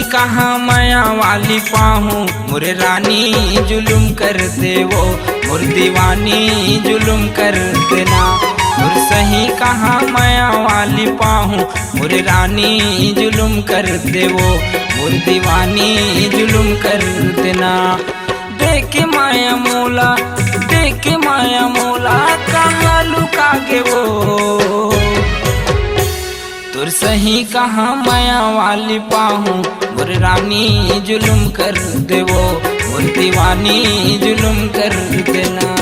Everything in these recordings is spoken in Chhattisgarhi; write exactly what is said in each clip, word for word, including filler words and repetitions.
कहाँ मया वाली पाहूँ, मोरे रानी जुलुम कर देवो, मोर दीवानी जुलुम कर देना। मोर सही कहाँ मया वाली पाहूँ, मोरे रानी जुलुम कर देवो, मोर दीवानी जुलुम कर देना। देख के माया मोला, देख के माया मोला, कहाँ लुका गे वो? तोर सही कहाँ मया वाली पाहूँ, मोर रानी जुलुम कर देवो, मोर दीवानी जुलुम कर देना।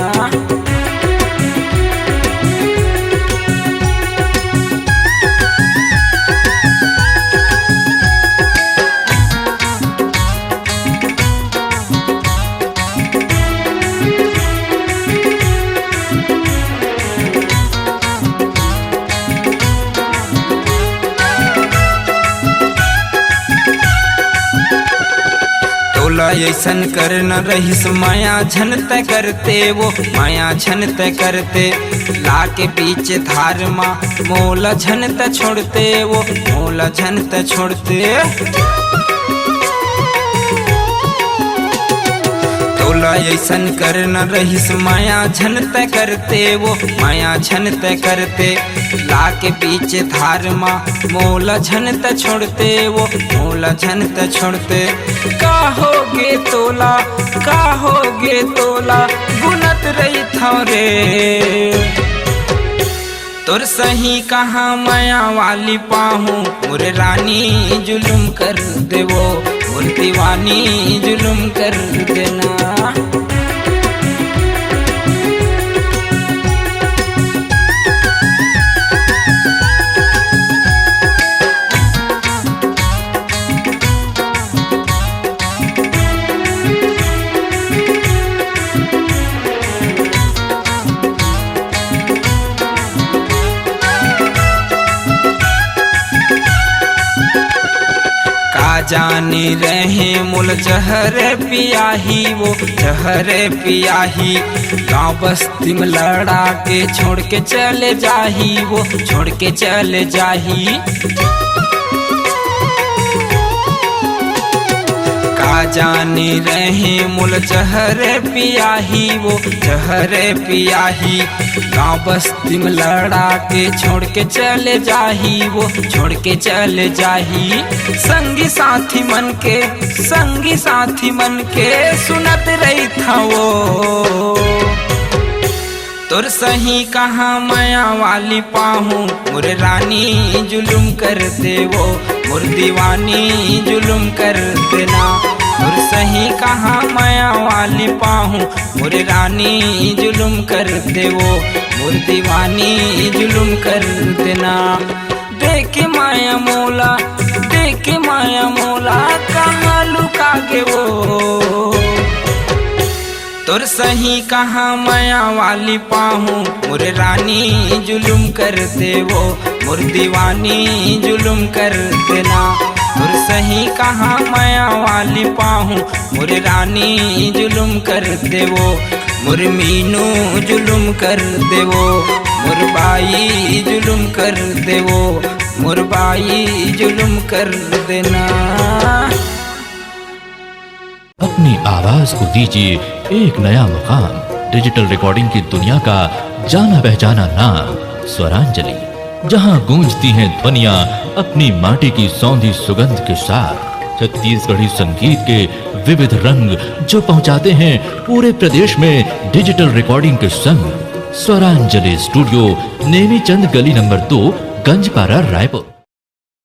तोला अइसन करना रहिस, माया झन तै करते वो, माया झन तै करते। लाके बीच धार मा मोला झन तै छोड़ते वो, मोला झन तै छोड़ते। तोला अइसन करना रहिस, माया झन तै करते वो, माया झन तै करते। लाके बीच धार मा मोला झन तै छोड़ते वो, मोला झन तै छोड़ते। का होगे तोला, का होगे तोला, गुनत रहिथँव रे। तोर सही कहाँ मया वाली पाहूँ, मोर रानी जुलुम कर देवो, मोर दीवानी जुलुम कर देना। का जाने रहे मोला जहर पियाही वो, जहर पियाही। गाँव बस्ती में लड़ा के छोड़ के चले जाही वो, छोड़ के चले जाही। का जाने रहे मोला जहर पियाही वो, जहर पियाही। गाँव बस्ती में लड़ा के छोड़ के चले जाही वो, छोड़ के चले जाही। संगी साथी मन के, संगी साथी मन के सुनत रहिथँव वो। तोर सही कहाँ मया वाली पाहूँ, मोर रानी जुलुम कर देवो, मोर दीवानी जुलुम कर देना। तोर सही कहाँ मया वाली पाहूँ, मोर रानी जुलुम कर देवो, मोर दीवानी जुलुम कर देना। देख के माया मोला, देख के माया मोला, कहाँ लुका गे वो? तोर सही कहाँ मया वाली पाहूँ, मोर रानी जुलुम कर देवो, मोर दीवानी जुलुम कर देना। तोर सही कहाँ मया वाली पाहूँ, मोर रानी जुलुम कर देवो, मोर मीनू जुलुम कर देवो, मोर बाई जुलुम कर देवो, मोर बाई जुलुम कर देना। अपनी आवाज को दीजिए एक नया मुकाम। डिजिटल रिकॉर्डिंग की दुनिया का जाना पहचाना नाम स्वरांजलि, जहां गूंजती हैं ध्वनियां अपनी माटी की सौंधी सुगंध के साथ। छत्तीसगढ़ी संगीत के विविध रंग जो पहुंचाते हैं पूरे प्रदेश में डिजिटल रिकॉर्डिंग के संग। स्वरांजलि स्टूडियो, नेमीचंद गली नंबर दो, गंजपारा, रायपुर।